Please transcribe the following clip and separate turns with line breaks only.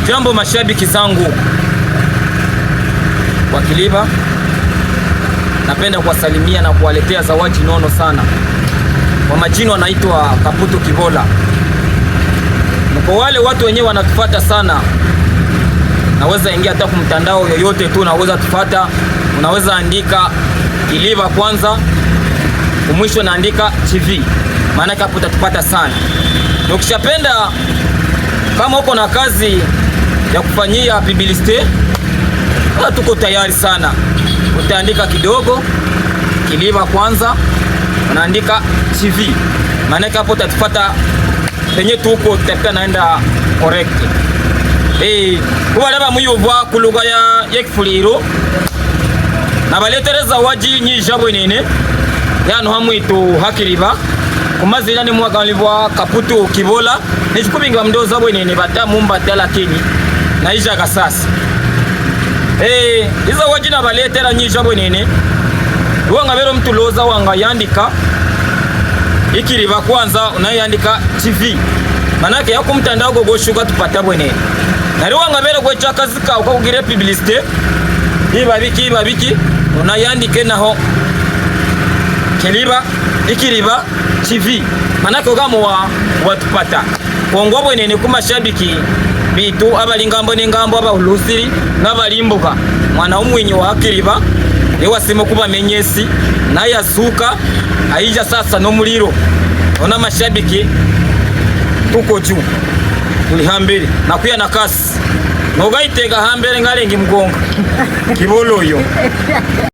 Jambo mashabiki zangu wa Kiliba, napenda kuwasalimia na kuwaletea zawadi nono sana. Kwa majina wanaitwa Kaputu Kibola. Kwa wale watu wenyewe wanatufata sana, naweza ingia hata kumtandao yoyote tu, naweza tufata, unaweza andika Kiliba kwanza, umwisho naandika TV, maana hapo utatupata sana. Na ukishapenda kama uko na kazi ya kufanyia publicité, tuko tayari sana. Utaandika kidogo Kiliba kwanza, unaandika TV, maana hapo utatupata penye tuko, tutapita naenda correct. Kubalaba muyuvwa kuluga ya yekifuliro nabaletereza waji nyija bwenene yano hamwitu hakiliba kumazina ni mwakalivwa Kaputu Kibola nichikubinga mndoza bwenene batamu mbata lakini naija kasasa iza waji nabaletera nyija bwenene wanga bero mtuloza wanga yandika ikiliba kwanza unayandika TV manake yako mtandao gogoshuka tupata bwenene nari wanga bero gwecha kazi kawe kakugire publicité iba biki iba biki unayandike naho Kiliba Ikiliba TV manake ogamo wa watupata kongwa bwenene ku mashabiki bitu abali ngambo n'engambo abahulusiri n'abalimbuka mwana umwinyi wa Kiliba niwasima kuba menyesi naye asuka aija sasa n'omuliro ona mashabiki tuko juu tuli hambere nakuya na kasi nogaitega hambere ngalengi mgonga kibolo yo.